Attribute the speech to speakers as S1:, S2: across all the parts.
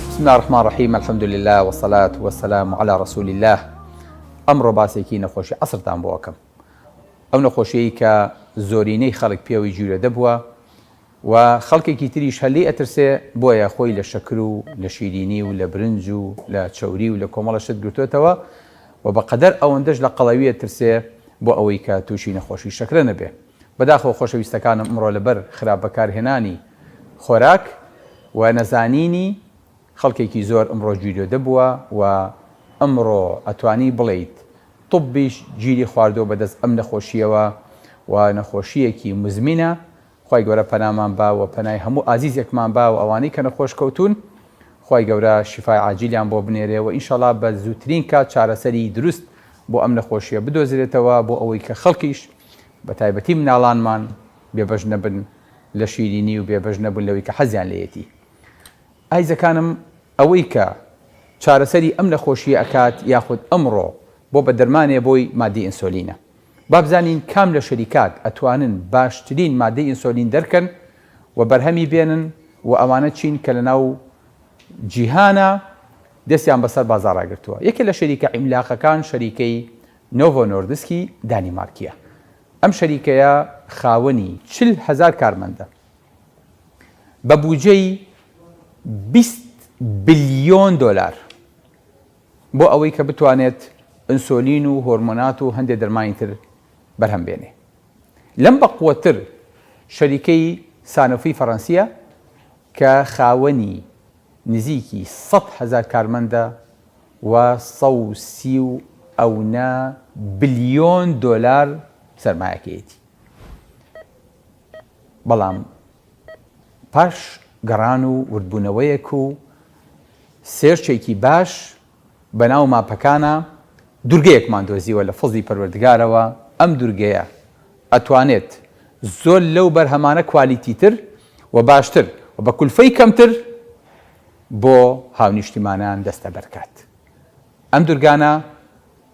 S1: بسم الله الرحمن الرحیم الحمد لله والصلاة والسلام على رسول الله ئەمڕۆ باسێکی نەخۆشی عەسرتان بۆ ئەکەم ئەو نەخۆشیەی کە زۆرینەی خەڵک پێوەی گیرۆدە بووە و خەڵکێکی تریش هەر لێی ئەترسێ بۆیە خۆی لە شەکر و لە شیرینی و لە برنج و لە چەوری و لە کۆمەڵە شت گرتۆتەوە و بە قەدەر ئەوەندەش لە قەڵەوی ئەترسێ بۆ ئەوەی کە تووشی نەخۆشی شەکرە نەبێ. بەداخەوە خۆشەویستەکانم ئمڕۆ لەبەر خراپ بەکارهێنانی خۆراک و نەزانینی خەڵکێکی زۆر ئمڕۆ گیرۆدە بووە و ئمڕۆ ئەتوانی بڵێیت طبیش گیری خواردووە بەدەست ئەم نەخۆشییەوە و نەخۆشییەکی موزمینە خوای گەورە پەنامان با و پەنای هەموو ئازیزێکمان با و ئەوانەی کە نەخۆش کەوتوون خوای گەورە شیفای عاجیلیان بۆ بنێرێ و ئینشەڵا بە زووترین کات چارەسەری دروست بۆ ئەم نەخۆشیە بدۆزرێتەوە بۆ ئەوەی کە خەڵکیش بە تایبەتی مناڵانمان بێبەش نەبن لە شیرینی و بێبەش نەبن لەوەی کە حەزیان لێیەتی ئایزەکانم ئەوەی کە چارەسەری ئەم نەخۆشیە ئەکات یاخود ئەمڕۆ بۆ بە دەرمانێ بۆی مادەی ئینسۆلینە با بزانین کام لە شەریکات ئەتوانن باشترین مادەی ئینسۆلین دەرکەن و بەرهەمی بێنن و ئەوانە چین کە لەناو جیهانا دەستیان بەسەر بازاڕا گرتووە. یەکێ لە شەریکە عیملاقەکان شەریکەی نۆڤۆ نۆردسکی دانیمارکیە. ئەم شەریکەیە خاوەنی 40 هەزار کارمەندە بە بوجەی 20 بلیۆن دۆلار. بۆ ئەوەی کە بتوانێت ئنسۆلین و هۆرمۆنات و هەندێ دەرمانی تر بەرهەم بێنێ. لەم بەقوەتر شەریکەی سانۆفی فەرەنسیە کە خاوەنی نزیکی 100,000 کارمەندە و 130 و ئەونە بلیۆن دۆلار سەرمایەکەیەتی. بەڵام پاش گەڕان و وردبوونەوەیەک و search ێکی باش بەناو ماپەکانا دورگەیەکمان دۆزیوە لە فەزڵی پەروەردگارەوە ئەم دورگەیە ئەتوانێت زۆر لەو بەرهەمانە quality تر و باشتر و بە کولفەی کەمتر بۆ هاونیشتیمانان دەستەبەر کات. ئەم دورگانە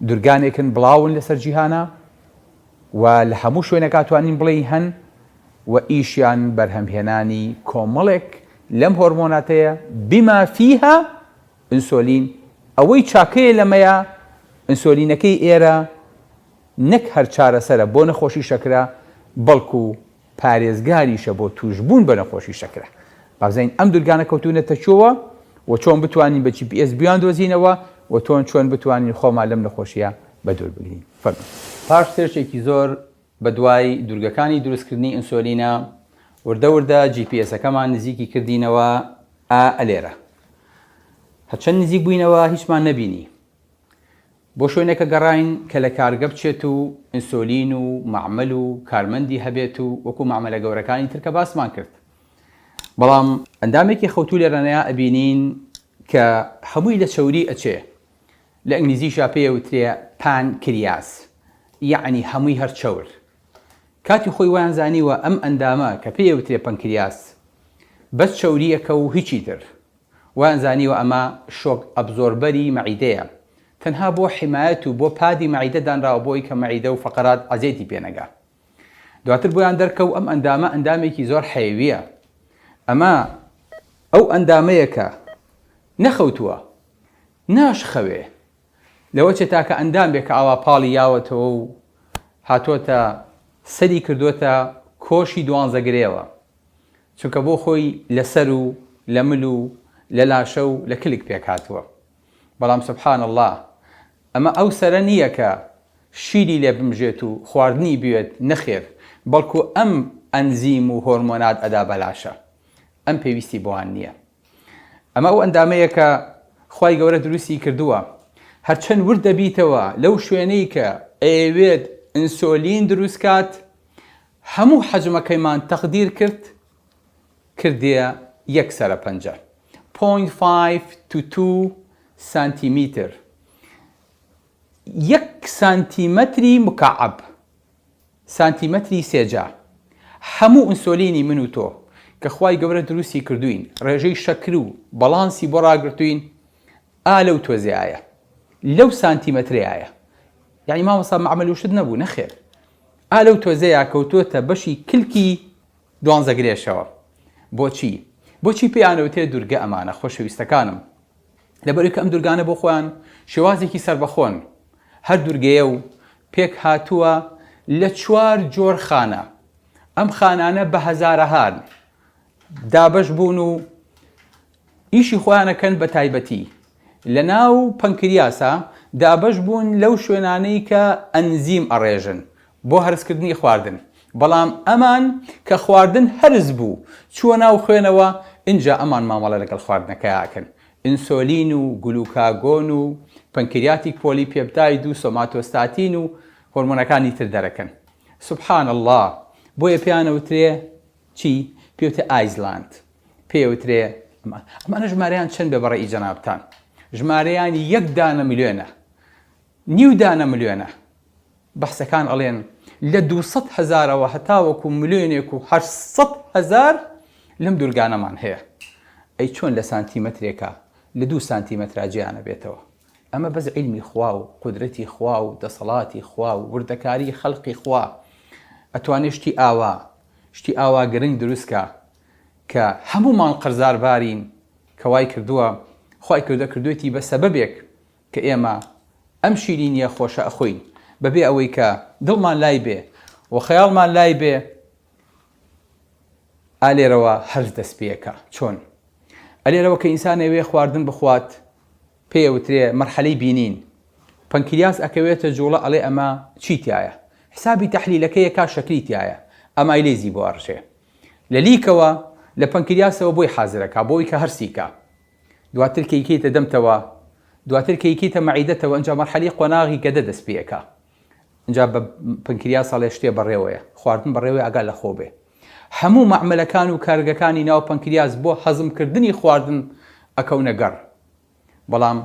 S1: دورگانێکن بڵاون لەسەر جیهانا و لە هەموو شوێنێکا توانین بڵێین هەن و ئیشیان بەرهەمهێنانی کۆمەڵێک لەم هۆرمۆناتەیە بما فیها ئنسۆلین، ئەوەی چاکەیە لەمەیا ئنسۆلینەکەی ئێرە نەک هەر چارەسەرە بۆ نەخۆشی شەکرە بەڵکو پارێزگاریشە بۆ توشبوون بە نەخۆشی شەکرە. با بزانین ئەم دورگانە کەوتوونەتە کوێوە و چۆن بتوانین بە GPS بیاندۆزینەوە و تۆن چۆن بتوانین خۆمان لەم نەخۆشیە بەدوور بگرین. فەرموون. پاش search ێکی زۆر بەدوای دورگەکانی دروستکردنی ئنسۆلینە وردە وردە GPS ەکەمان نزیکی کردینەوە ئا ئەلێرە هەرچەند نزیک بووینەوە هیچمان نەبینی بۆ شوێنێکە گەڕاین کە لە کارگە بچێت و ئنسۆلین و مەعمەل و کارمەندی هەبێت و وەکو مەعمەلە گەورەکانی تر کە باسمان کرد بەڵام ئەندامێکی خەوتوو لێرەنەیا ئەبینین کە هەمووی لە چەوری ئەچێ لە ئینگلیزیشا پێی ئەوترێ پانکریاس یەعنی هەمووی هەر چەور. کاتی خۆی وایان زانیوە ئەم ئەندامە کە پێی ئەوترێ پەنکریاس بەس چەورییەکە و هیچی تر. وایان زانیوە ئەمە shock absorber ی مەعیدەیە تەنها بۆ حیمایەت و بۆ پادی مەعیدە دانراوە بۆ ئەوی کە مەعیدە و فەقەرات عەزێتی پێ نەگا. دواتر بۆیان دەرکەو ئەم ئەندامە ئەندامێکی زۆر حەیەوییە. ئەمە ئەو ئەندامەیە کە نەخەوتووە ناشخەوێ. لەوەچێ تاکە ئەندام بێ کە ئاوا پاڵی یاوەتەوە و هاتۆتە سەری کردۆتە کۆشی دوانزەگرێوە. چونکە بۆ خۆی لە سەر و لە مل و لە لاشە و لە کلک پێک هاتووە. بەڵام سبحان اللە ئەمە ئەو سەرە نییە کە شیری لێ بمژێت و خواردنی بوێت نەخێر بەڵکو ئەم ئەنزیم و هۆرمۆنات ئەدا بە لاشە. ئەم پێویستی بەوان نییە. ئەمە ئەو ئەندامەیە کە خوای گەورە دروستی کردووە هەرچەند ورد دەبیتەوە لەو شوێنەی کە ئەیەوێت ئنسۆلین دروست کات هەموو حەجمەکەیمان تەقدیر کرد کردیە یەک سەرە پەنجە point five to two سانتیمیتر یەک سانتیمەتری مکعب سانتیمەتری سێجا هەموو ئنسۆلینی من و تۆ کە خوای گەورە دروستی کردوین ڕێژەی شەکر و بەڵانسی بۆ ڕاگرتوین ئا لەو تۆزەیایە لەو سانتیمەترەیایە یعنی مامۆستا مەعمەل و شت نەبوو نەخێر ئا لەو تۆزەیا کەوتۆتە بەشی کلکی دوانزەگرێشەوە. بۆچی؟ بۆچی پێیان ئەوترێ دورگە ئەمانە خۆشەویستەکانم؟ لەبەرئەوەی کە ئەم دورگانە بۆ خۆیان شێوازێکی سەربەخۆن، هەر دورگەیە و پێکهاتووە لە چوار جۆر خانە، ئەم خانانە بە هەزارەهان دابەش بوون و ئیشی خۆیان ئەکەن بە تایبەتی لە ناو پەنکریاسا دابەش بوون لەو شوێنانەی کە ئەنزیم ئەڕێژن بۆ هەرسکردنی خواردن بەڵام ئەمان کە خواردن هەرس بوو چووە ناو خوێنەوە ئینجا ئەمان مامەڵە لەگەڵ خواردنەکەیا ئەکەن ئینسۆلین و گلوکاگۆن و pancreatic polypeptide و سۆماتۆستاتین و هۆرمۆنەکانی تر دەرەکەن سبحان اللە بۆیە پێیان ئەوترێ چی پێوتێ island پێوترێ ئەمانە ژمارەیان چەند بێ بەڕێی جەنابتان ژمارەیان یەک دانە ملیۆنە نیو دانە ملیۆنە بەحسەکان ئەڵێن لە 200 هەزارەوە هەتاوەکو ملیۆنێک و 800 هەزار لەم دوورگانەمان هەیە ئەی چۆن لە سانتیمەترێکە لە دوو سانتیمەترا جیانە بێتەوە ئەمە بەس عیلمی خوا و قودرەتی خوا و دەسەڵاتی خوا و وردەکاری خەلقی خوا ئەتوانێ شتی ئاوا شتی ئاوا گرنگ دروست کا کە هەموومان قەرزاربارین کە وای کردووە خوای کردە کردوێتی بە سەبەبێک کە ئێمە ئەم شیرینیە خۆشە ئەخۆین بەبێ ئەوەی کە دڵمان لای بێ و خەیاڵمان لای بێ ئا لێرەوە هەرس دەست پێکا چۆن ئەلێرەوە کە ئینسان ئەوێ خواردن بخوات پێی ئەوترێ مەرحەلەی بینین پەنکریاس ئەکەوێتە جوڵە ئەڵێ ئەمە چی تیایە حسابی تەحلیلەکەی ئەکا شەکری تیایە amylase ی بۆ ئەڕژێ لە لیکەوە لە پەنکریاسەوە بۆی حازرەکا بۆی کە هەرسی کا دواتر کە یکەیتە دەمتەوە دواتر کە یکەیتە مەعیدەتەوە ئینجا مەرحەلەی قۆناغی گەدە دەست پێ ئەکا ئینجا بە پەنکریاس ئەڵێ شتێ بەڕێوەیە خواردن بەڕێوەیە ئاگا لە خۆ بێ هەموو مەعمەلەکان و کارگەکانی ناو پەنکریاس بۆ هەزمکردنی خواردن ئەکەونە گەڕ. بەڵام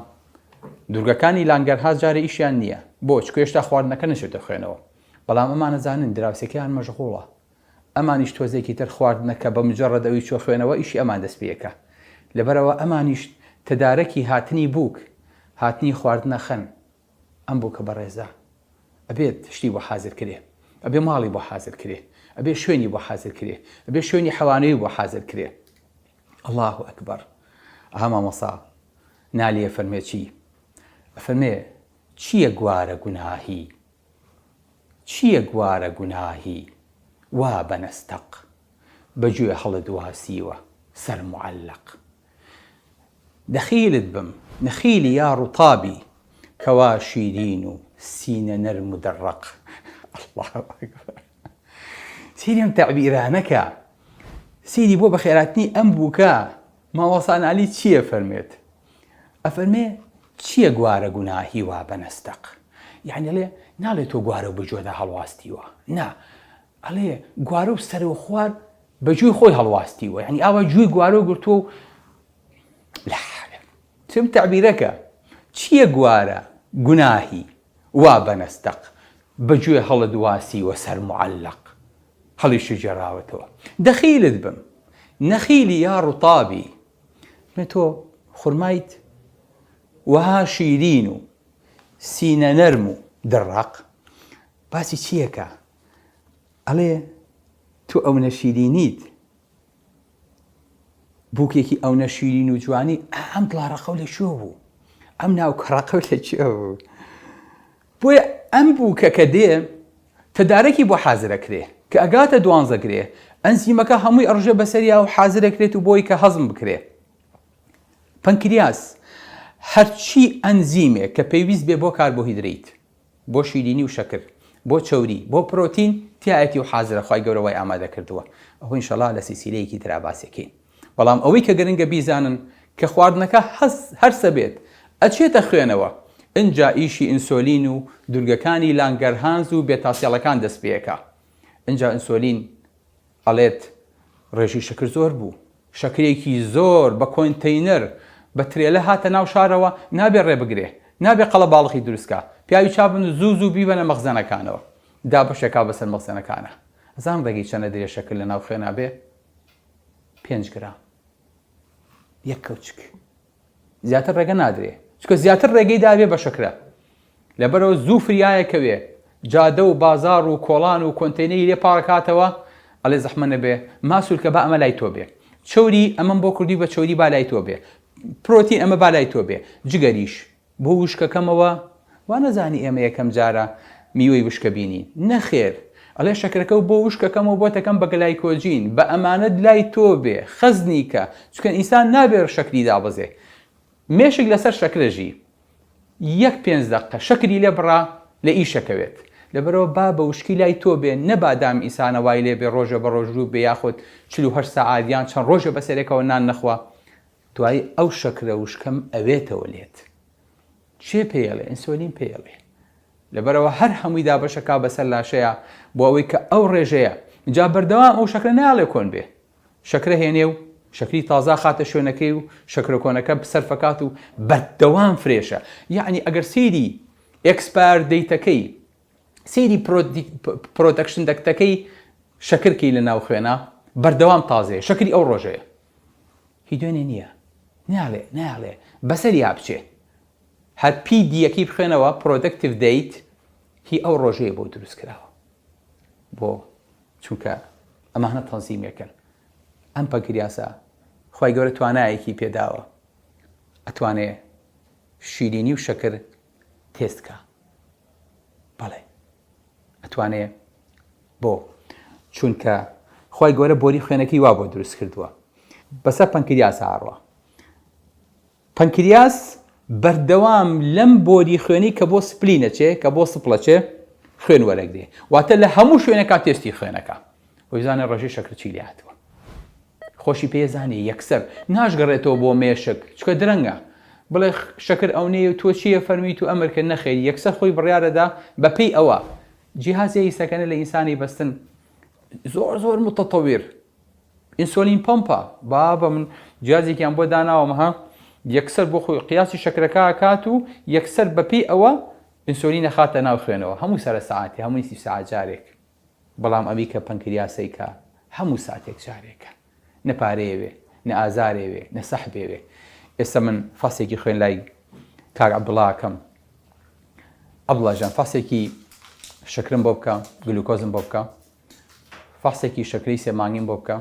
S1: دوورگەکانی لانگەرهاس جارێ ئیشیان نییە. بۆ؟ چونکە هێشتا خواردنەکە نەچۆتە خوێنەوە. بەڵام ئەمان ئەزانن دراوسێکەیان مەشغوڵە. ئەمانیش تۆزێکی تر خواردنەکە بە مجەڕەد ئەوی چوە خوێنەوە ئیشی ئەمان دەست پێ ئەکا. لەبەرئەوە ئەمانیش تەدارەکی هاتنی بووک، هاتنی خواردن ئەخەن. ئەم بووکە بەڕێزە ئەبێت شتی بۆ حازر کرێ، ئەبێ ماڵی بۆ حازر کرێ، ئەبێ شوێنی بۆ حازر کرێ، ئەبێ شوێنی حەوانەوەی بۆ حازر کرێ. اللە اکبر ئەها مامۆستا نالی ئەفەرمێ چی؟ ئەفەرمێ چییە گوارە گوناهی چییە گوارە گوناهی وا بە نەستەق بە گوێ هەڵت واسیوە سەر معەلەق دەخیلت بم نەخیلی یا ڕوتابی کەوا شیرین و سینە نەرم و دەڕەق اللە اکبر سەیری ئەم تەعبیرانە کە سەیری بۆ بەخێراتنی ئەم بووکە مامۆستا نالی چییە فەرمێت ئەفەرمێ چییە گوارە گوناهی وا بەنەستەق یعنی ئەڵێ ناڵێ تۆ گوارە و بەگوێدا هەڵواستیوە نا ئەڵێ گوارە و سەرەو خوار بە گوێی خۆی هەڵواستیوە یعنی ئاوا گوێی گوارە گرتووە و چم تەعبیرەکە چییە گوارە گوناهی وا بەنەستەق بە گوێ هەڵت واسیوە سەر معەلەق هەڵیشی گێڕاوەتەوە دەخیلت بم نەخیلی یا ڕوتابی مێ تۆ خورمایت وەها شیرین و سینە نەرم و دڕەق باسی چییەکە ئەڵێ تۆ ئەونە شیرینیت بووکێکی ئەونە شیرین و جوانی ئەم دڵاڕەقەو لە کوێ بوو ئەم ناوکەڕەقەو لە کوێ بوو بۆیە ئەم بووکە کە دێ تەدارەکی بۆ حازرەکرێ کە ئەگاتە دوانزە گرێ ئەنزیمەکە هەمووی ئەڕژێ بەسەریا و حازرەکرێت و بۆی کە هەزم بکرێ پەنکریاس هەرچی ئەنزیمێک کە پێویست بێ بۆ کاربۆهیدریت بۆ شیرینی و شەکر، بۆ چەوری، بۆ پرۆتین تیایەتی و حازرە خوای گەورە وای ئامادە کردووە ئەوە ان شاءاللە لە سیسیلەیەکی ترا باسی ئەکەین بەڵام ئەوەی کە گرنگە بیزانن کە خواردنەکە هەرسە بێت ئەچێتە خوێنەوە ئنجا ئیشی ئینسۆلین و دورگەکانی لانگەرهانز و beta cell ەکان دەست پێ ئەکا ئنجا ئینسۆلین ئەڵێت ڕێژەی شەکر زۆر بوو، شەکرێکی زۆر بە کۆنتەینەر بە ترێلە هاتە ناو شارەوە، نابێ ڕێ بگرێ، نابێ قەڵەباڵغی دروست کا، پیاوی چا بن و زوو زوو بیبەنە مەخزەنەکانەوە. دابەشێکا بەسەر مەخزەنەکانا. ئەزان ڕێگەی چەنە درێ شەکر لە ناو خوێنا بێ؟ پێنج گرام. یەک کەوچک. زیاتر ڕێگە نادرێ چونکە زیاتر ڕێگەی دابێ بە شەکرە لەبەرەوە زوو فریایە کەوێ جادە و بازاڕ و کۆڵان و کۆنتەینەری لێ پاڕکاتەوە ئەڵێ زەحمە نەبێ ماسولکە با ئەمە لای تۆ بێ. چەوری ئەمەم بۆ کردووی بە چەوری با لای تۆ بێ. پرۆتین ئەمە با لای تۆ بێ. جگەریش بۆ وشکەکەمەوە وا نەزانی ئێمە یەکەم جارە میوەی وشکە بینین. نەخێر. ئەڵێ شەکرەکەو بۆ وشکەکەمەوە بۆتەکەم بە گلایکۆجین. بە ئەمانەت لای تۆ بێ. خەزنی کە. چونکە ئینسان نابێ شەکری دابەزێ. مێشک لەسەر شەکرە ژی. یەک پێنج دەقە شەکری لێ بڕا لە ئیشە کەوێت لەبەرئەوە با بە وشکی لای تۆ بێ نەبادام ئینسانە وای لێ بێ ڕۆژێ بە ڕۆژوو بێ یاخود 48 سەعات یان چەند ڕۆژێ بەسەرێکەوە نان نەخوا دوایی ئەو شەکرە وشکەم ئەوێتەوە لێت چێ پێیەڵێ ئینسۆلین پێیەڵێ لەبەرئەوە هەر هەمووی دابەشەکا بەسەر لاشەیە بۆ ئەوەی کە ئەو ڕێژەیە جا بەردەوام ئەو شەکرە نایەڵێ کۆن بێ شەکرە هێنێ و شەکری تازە خاتە شوێنەکەی و شەکرە کۆنەکە سەرفەکات و بەردەوام fresh ە یەعنی ئەگەر سەیری expire date ەکەی سەیری production date ەکەی شەکرکەی لە ناو خوێنە بەردەوام تازەیە شەکری ئەو ڕۆژەیە هی دوێنێ نییە ناڵێ ناڵێ بەسەر یا بچێ هەر PD یەکەی بخوێنەوە productive date هی ئەو ڕۆژەیە بۆ دروست کراوە بۆ چونکە ئەمانە تەنزیمێکن ئەم پەنکریاسە خوای گەورە توانایەکی پێداوە ئەتوانێ شیرینی و شەکر تێست کا بەڵێ ئەتوانێ بۆ چونکە خوای گەورە بۆری خوێنەکەی وا بۆ دروست کردووە بەسەر پەنکریاسە ئاڕوا پەنکریاس بەردەوام لەم بۆری خوێنەی کە بۆ spleen ئەچێ، کە بۆ سپڵ ئەچێ، خوێن وەرەگرێ. واتە لە هەموو شوێنێکا تێستی خوێنەکا. بۆی بزانێ ڕێژەی شەکر چی لێ هاتووە. خۆشی پێ زانێ یەکسەر ناشگەڕێتەوە بۆ مێشک، چونکە درەنگە. بڵێ شەکر ئەونەیە و تۆ چییە فەرمیت و ئەمر کرد، نەخێر یەکسەر خۆی بڕیارەدا بە پێی ئەوە. جیهازێ ئیسەکەنە لە ئینسانی بەستن زۆر زۆر متطور. ئینسۆلین پەمپە بابە من جیازێکیان بۆ داناوم ها یەکسەر بۆ خۆی قیاسی شەکرەکە ئەکات و یەکسەر بەپێی ئەوە ئینسۆلین ئەخاتە ناو خوێنەوە هەموو سەرە سەعاتی هەموو نیسف سەعات جارێک بەڵام ئەوی کە پەنکریاسەی کە هەموو ساتێک جارێکە نە پارەیەوێ نە ئازارێوێ نە سەحبێوێ ئێستا من فاسێکی خوێن لای کاک عەبدوڵا ئەکەم عەبدوڵا ژان فاسێکی شەکرم بۆ بکە گلوکۆزم بۆ بکە فەحسێکی شەکرەی سێ مانگیم بۆ بکە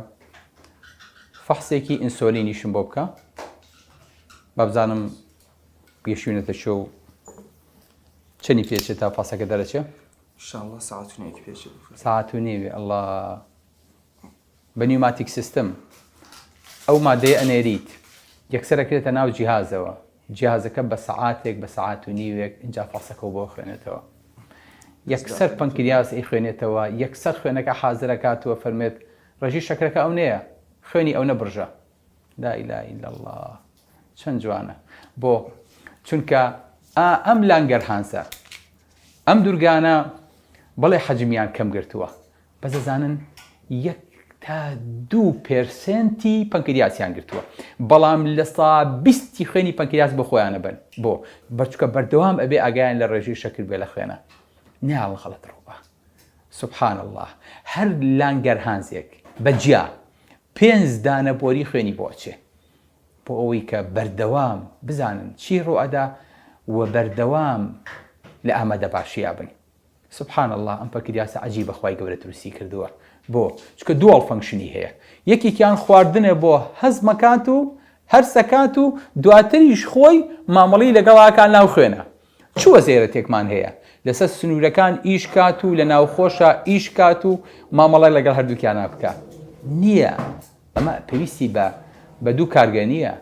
S1: فەحسێکی ئینسۆلینیشم بۆ بکە بابزانم گەشتوینەتە چۆ و چەنی پێچێت تا فاسەکە دەرەچێ
S2: شاءاللە ساعت و نێوێکی پێچێت
S1: ساعت و نێوێ ئەڵا بە pneumatic system ئەو مادەیە ئەنێریت یەکسەر ئەکرێتە ناو جیهازەوە جیهازەکە بە سەعاتێک بە سەعات و نیوێک ئینجا فەحسەکەو بۆ خوێنێتەوە یەکسەر پەنکریاس ئەیخوێنێتەوە یەکسەر خوێنەکە حازرەکات و فەرمێت ڕێژەی شەکرەکە ئەو نەیە خوێنی ئەو نەبڕژە لا اله الا الله چەند جوانە بۆ چونکە ئا ئەم لانگەرهانسە ئەم دورگانە بەڵێ حەجمیان کەم گرتووە بەس دەزانن یەک تا دوو percent ی پەنکریاسیان گرتووە بەڵام لە سا بیستی خوێنی پەنکریاس بۆ خۆیانە بن بۆ بەچکە بەردەوام ئەبێ ئاگایان لە ڕێژەی شەکر بێ لە خوێنە ناڵ غەڵەت ڕووبە سبحان الله هەر لانگەرهانزێک بە جیا پێنج دانە بۆری خوێنی بۆ ئەچێ بۆ ئەوەی کە بەردەوام بزانن چی ڕوئەدا و بەردەوام لە ئامادەباشیا بن سبحان اللە ئەم پەنکریاسە عەجیبە خوای گەورە دروستی کردووە بۆ چونکە dual function ی هەیە یەکێکیان خواردنە بۆ هەزمەکات و هەرسەکات و دواتریش خۆی مامەڵی لەگەڵاکان ناو خوێنە چ وەزێرەتێکمان هەیە لەسەر سنوورەکان ئیش کات و لە ناوخۆشە ئیش کات و مامەڵە لەگەڵ هەردووکیانە بکە نییە ئەمە پێویستی بە بە دوو کارگە نییە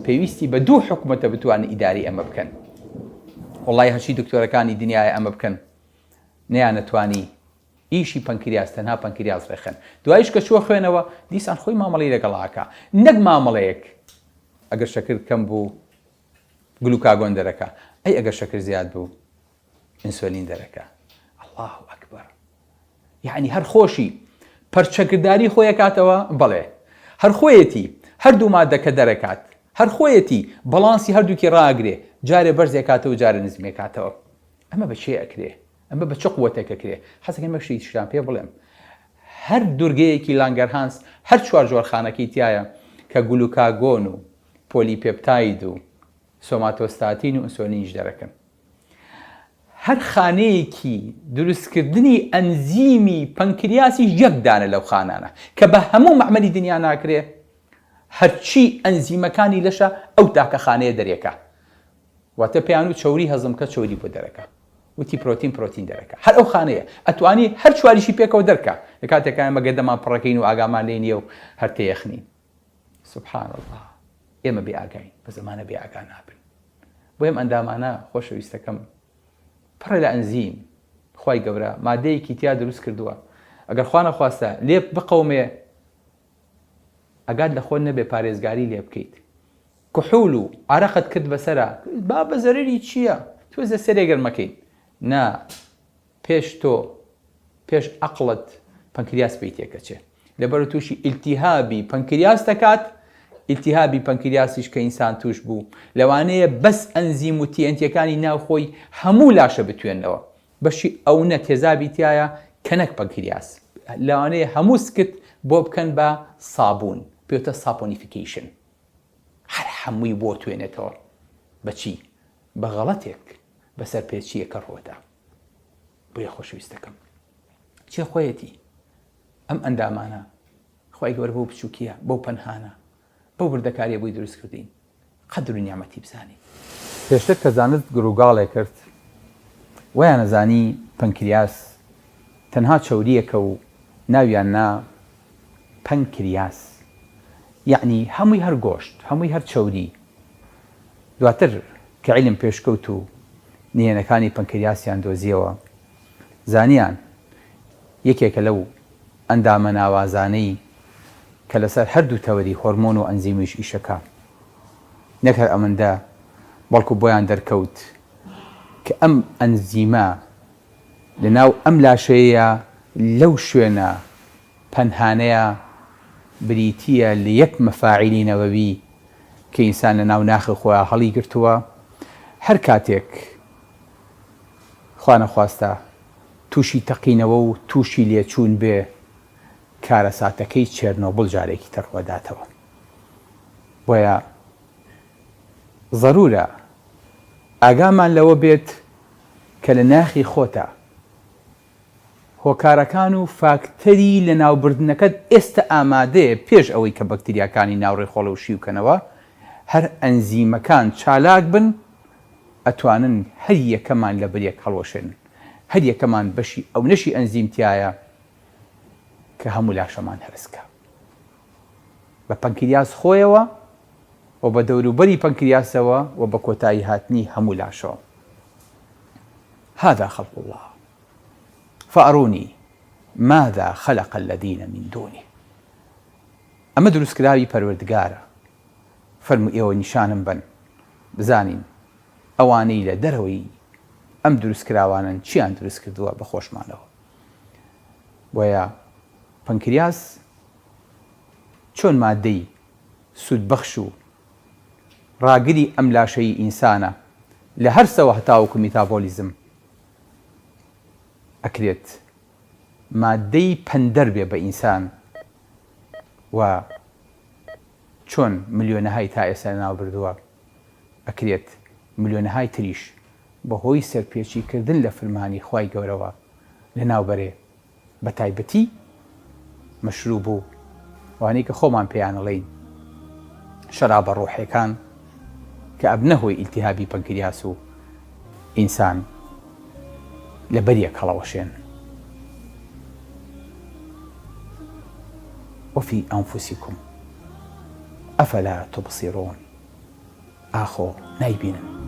S1: پێویستی بە دوو حکومەتە بتوانن ئیداری ئەمە بکەن وڵی هەرچی دکتۆرەکانی دنیاە ئەمە بکەن نیانەتوانی ئیشی پەنکریاس تەنها پەنکریاس ڕێخن دوایش کە چووە خوێنەوە دیسان خۆی مامەڵی لەگەڵاکە نەک مامەڵەیەک ئەگەر شەکر کەم بوو گلوکاگۆن دەرەکە ئەی ئەگەر شەکر زیاد بوو ئینسۆلین دەرەکە الله ئەکبەر یەعنی هەر خۆشی پەرچەکرداری خۆی ئەکاتەوە؟ بەڵێ. هەر خۆیەتی هەردوو مادەکە دەرەکات. هەر خۆیەتی بەڵانسی هەردووکی ڕائەگرێ، جارێ بەرزی ئەکاتەوە و جارێ نزمی ئەکاتەوە. ئەمە بە کێ ئەکرێ؟ ئەمە بە چ قوەتێک ئەکرێ؟ حەزەکەم یەک شتێکیشتان پێ بڵێم. هەر دورگەیەکی لانگەرهانس هەر چوار جۆر خانەکەی تیایە کە گلوکاگۆن و پۆلیپێپتاید و سۆماتۆستاتین و ئینسۆلینیش دەرەکەن. هەر خانەیەکی دروستکردنی ئەنزیمی پەنکریاسیش یەک دانە لەو خانانە کە بە هەموو مەعمەلی دنیا ناکرێ. هەرچی ئەنزیمەکانی لەشە ئەو تاکە خانەیە دەرێکا. واتە پێیان وت چەوری هەزم کە چەوری بۆ دەرەکا. وتی پرۆتین پرۆتین دەرەکا. هەر ئەو خانەیە ئەتوانی هەر چواریشی پێکەوە دەرکا. لە کاتێکا ئێمە گەدەمان پڕەکەین و ئاگامان لێ نییە و هەر تێیەخنین. سبحان اللە ئێمە بێ ئاگاین بەس ئەمانە بێ ئاگا نابن. بۆیە ئەم ئەندامانە خۆشەویستەکەم پڕە لە ئەنزیم خوای گەورە مادەیەکی تیا دروست کردووە ئەگەر خوا نەخواستە لێ بقەومێ ئەگات لە خۆت نەبێ پارێزگاری لێ بکەیت کحول و عرەقت کرد بەسەرا بابە زەرەری چییە تۆزە سەرێ گەرمەکەین نا پێش تۆ پێش عەقڵت پەنکریاس پێی تێکەچێ لەبەر تووشی ئیلتیهابی پەنکریاس دەکات ئیلتیهابی پەنکریاسیش کە ئینسان توش بوو لەوانەیە بەس ئەنزیم و تیئەنتیەکانی ناو خۆی هەموو لاشە بتوێنەوە بەشی ئەونە تێزابی تایە کە نەک پەنکریاس لەوانەیە هەموو سکت بۆ بکەن بە سابوون پێوتە saponification هەر هەمووی بۆ توێنێتەوە بەچی بە غەڵەتێک بە سەرپێچییەکە ڕووەدا. بۆیە خۆشەویستەکەم چێ خۆیەتی ئەم ئەندامانە خوای گەورە بەو بچووکیە بەو پەنهانە بەو وردەکاریە بۆی دروست کردین قەدر و نیعمەتی بزانین. پێشتر کە زانست گڕوگاڵێ کرد وایانەزانی پەنکریاس تەنها چەورییەکە و ناویان نا پەنکریاس یەعنی هەمووی هەر گۆشت هەمووی هەر چەوری دواتر کە عیلم پێشکەوت و نهێنەکانی پەنکریاسیان دۆزیەوە، زانیان یەکێکە لەو ئەندامە ناوازانەی کە لەسەر هەردوو تەوەری هۆرمۆن و ئەنزیمیش ئیشەکا. نەک هەر ئەمەندە بەڵکو بۆیان دەرکەوت کە ئەم ئەنزیمە لەناو ئەم لاشەیەیا لەو شوێنە پەنهانەیە بریتییە لە یەک مەفاعیلی نەوەوی کە ئینسان لە ناو ناخی خۆیا هەڵیگرتووە، هەر کاتێک خوا نەخواستە تووشی تەقینەوە و تووشی لێچوون بێ کارەساتەکەی چێرنۆبڵ جارێکی تر ڕووەداتەوە. بۆیە زەروورە ئاگامان لەوە بێت کە لە ناخی خۆتا هۆکارەکان و فاکتەری لەناوبردنەکەت ئێستە ئامادەیە پێش ئەوەی کە بەکتریاکانی ناو ڕیخۆڵە و شیوکەنەوە هەر ئەنزیمەکان چالاک بن ئەتوانن هەر یەکەمان لە بریەک هەڵوەشێنن هەر یەکەمان بەشی ئەونەشی ئەنزیم تیایە کە هەموو لاشەمان هەرس کا بە پەنکریاس خۆیەوە و بە دەوروبەری پەنکریاسەوە و بە کۆتایی هاتنی هەموو لاشەوە. هذا خلق اللە فارونی ماذا خلق الذین من دونه ئەمە دروستکراوی پەروەردگارە فەرموو ئێوە نیشانم بەن بزانین ئەوانەی لە دەرەوەی ئەم دروستکراوانەن چیان دروست کردووە بە خۆشمانەوە بۆیە پەنکریاس چۆن مادەی سوودبەخش و ڕاگری ئەم لاشەی ئینسانە لە هەرسەوە هەتاوەکو میتابۆلیزم ئەکرێت مادەی پەندەر بێ بە ئینسان و چۆن ملیۆنەهای تا ئێستا لەناو بردووە ئەکرێت ملیۆنەهای تریش بەهۆی سەرپێچی کردن لە فرمانی خوای گەورەوە لەناو بەرێ. بەتایبەتی مەشروب و ئەوانەی کە خۆمان پێیان ئەڵێین شەرابە ڕۆحیەکان کە ئەبنە هۆی ئیلتیهابی پەنکریاس و ئینسان لە بەریەک هەڵەوەشێن. وفی انفسکم افلا تبصرون ئاخۆ نایبینن؟